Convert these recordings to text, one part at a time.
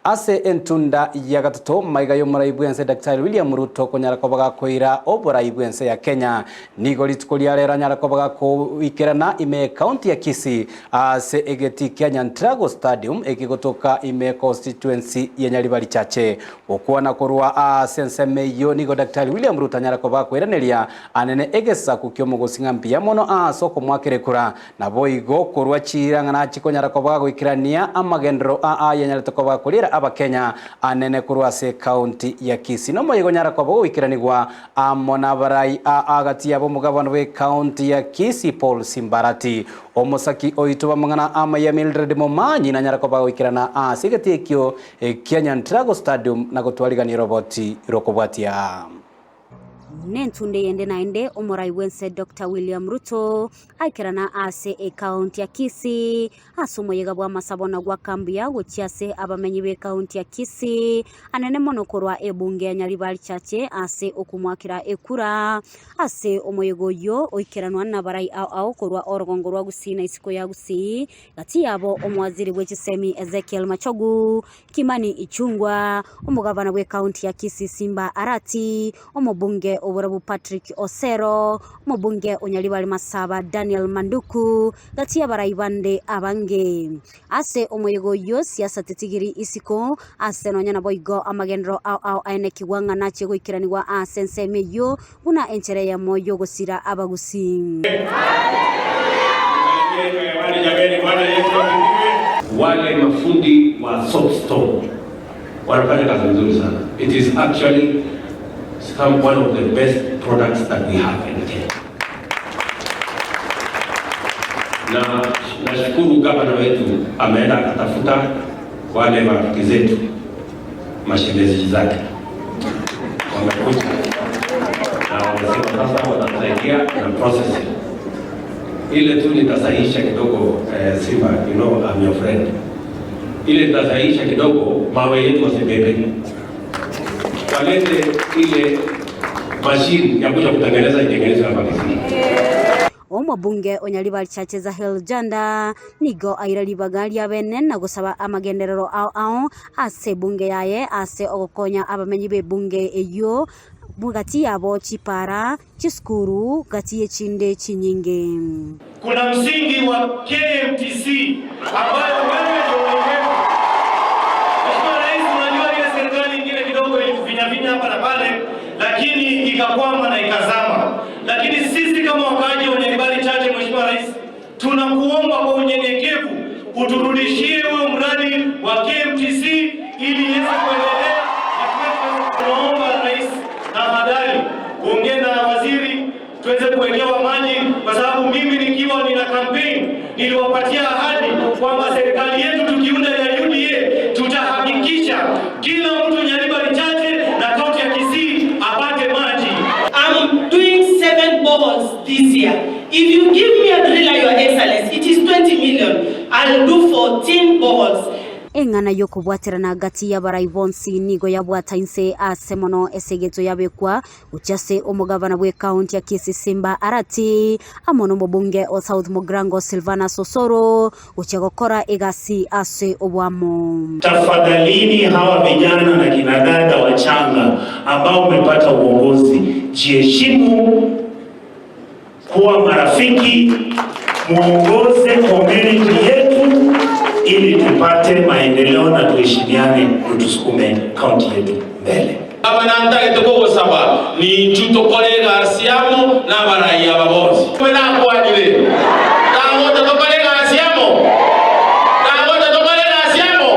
Ase entunda ya gatato, maiga y'omorai bw'ense Daktari William Ruto konyara koba gakoira oborai bw'ense ya Kenya. Nigo rituko ria rero anyara koba gakoikerana ime y'ecounty ya Kisii ase egetii kia Nyantrago Stadium ekegotoka ime y'econstituency ya Nyaribari Chache. Gokwana korwa ase ensemo eyio nigo Daktari William Ruto anyara koba gakoiraneria anene egesaku ki'omogosi ng'a mbuya mono ase okomoakera ekura Naboigo korwa chiira ng'a nachie konyara koba goikerania amagenderero aa ayanyarete koba koriera Abakenya anene korwa ase ekaunti ya Kisii. Nomoyega onyara koba goikeranigwa amo nabarai aa gati yabo omogabana bw'ekaunti ya Kisii Paul Simbarati. Omosaki oito bw'amang'ana amaya Mildred Momanyi nanyara koba goikerana ase egetii ekio kia Nyantrago Stadium na gotwarigania roboti rokobwatia. Nentunde eyende naende omorai bw'ense Doctor William Ruto aikerana ase ekaunti ya Kisii ase omoyega bw'amasabo na goaka mbuya gochia ase abamenyi b'ekaunti ya Kisii anene mono korwa ebunge ya Nyaribari Chache ase okomoakera ekura ase omoyega oyio oikeranwa nabarai ao ao korwa orogongo rwa Gusii na isiko ya Gusii gati yabo omowaziri bwe chisemi Ezekiel Machogu Kimani Ichung'wa, omogabana bw'ekaunti ya Kisii Simba Arati, omobunge o Borabu Patrick Osero, omobunge o Nyaribari Masaba Daniel Manduku, gati y'abarai bande abange. Ase omoyega oyio siasa tetigiri isiko ase nonya naboigo amagenderero ao ao aenekigwa ng'a nachie goikeranigwa ase ensemo eyio buna enchera eyemo y'ogosira abagusii. Wale mafundi wa soapstone wanafanya kazi nzuri sana. It is actually some one of the best products that we have in Kenya. Na nashukuru gavana wetu ameenda akatafuta wale marafiki zetu mashemeji zake wamekuja na wamesema sasa watatusaidia na processing ile tu nitasahihisha kidogo eh, Simba, you know I'm your friend. Ile nitasahihisha kidogo, mawe yetu wasibebe, walete ile machine ya kuja kutengeneza itengenezwe hapa Kisii. Omobunge o Nyaribari Church Zahel Janda nigo aira ribaga riabene na gosaba amagenderero ao ao ase ebunge yaye ase ogokonya abamenyi b'ebunge eyio gati yabo chipara, chisukuru gati y'echinde chinyinge. Kuna msingi wa KMTC ambayo wewe ndio uliweka. Mheshimiwa Rais, unajua ile serikali ingine kidogo ilitufinyafinya hapa na pale, lakini ikakwama na ikazama. Lakini sisi kama wakaaji wa Nyaribari Chache, Mheshimiwa Rais, tunakuomba kwa unyenyekevu uturudishie huo mradi wa KMTC ili iweze kuendelea. Na tuwe- Tunaomba Rais, tafadhali uongee na waziri tuweze kuwekewa maji, kwa sababu mimi nikiwa nina campaign niliwapatia ahadi kwamba serikali yetu tukiunda ya UDA tutahakikisha kila mtu Nyaribari Chache na kaunti ya Kisii apate maji. I'm doing seven boreholes this year. If you give me a driller, Your Excellency, it is 20 million. I'll do 14 boreholes. Eng'ana y'okobwaterana gati y'abarai bonsi nigo yabwata inse ase mono esegeto yabekwa gochia ase omogabana bw'ekaunti ya Kisii Simba Arati amo nomobunge o South Mugirango Silvanus Osoro gochia gokora egasi ase oboamo. Tafadhalini hawa vijana na kina dada wachanga ambao mmepata uongozi, jiheshimu, kuwa marafiki, muongoze community yetu ili tupate maendeleo na tuheshimiane, tusukume kaunti yetu mbele. Gavana ntagete kogosaba, ninchu tokore egasi amo nabarai aba bonsi. Inwe nakwanire, tagocha tokore egasi amo? Tagocha tokore egasi amo?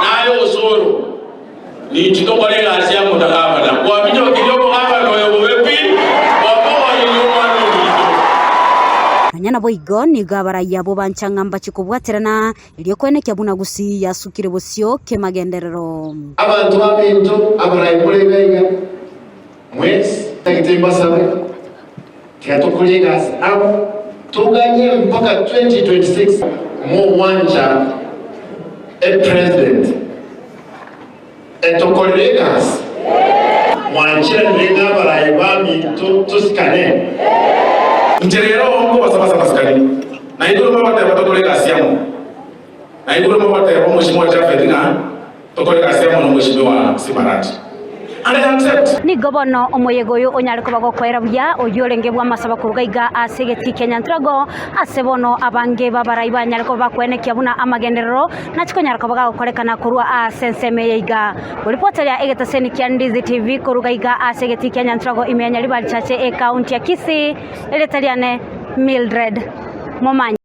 Naye osoro, ninchu tokore egasi amo na gavana. Kwaminyokirie omogavana oyo bobe pi, kwamogonyeire omwana ominto. Nonya naboigo nigo abarai abwo bancha ng'a mbachie kobwaterana Erio koenekia buna Gusii yasukire bosio kemagenderero. Abanto baminto abarai more iga iga mwensi, ntagete mbasabe, tiga tokore egasi amo, toganye mpaka 2026 mogwancha epresident etokorere egasi. Mwancheranire ng'a abarai baminto tosikane. Inche rero nkobasaba ase amasikani, na igoro mobateba tokore egasi amo, na igoro mobateba omosio mwa Jafeti ng'a. Tokore egasi amo nomweshimiwa Simbarati. And I accept. Nigo bono omoyega oyo onyare koba gokoera buya, oyio orenge bw'amasabo koruga iga ase egetii kia Nyantrago, ase bono abange b'abarai banyare koba bakoenekia buna amagenderero nachie konyara koba gagokorekana korwa ase ensemo eye iga. Koripoteria egetaseni kia Ndizi TV koruga iga ase egetii kia Nyantrago ime ya Nyaribari Chache ekaunti ya Kisii, erieta riane Mildred Momanyi.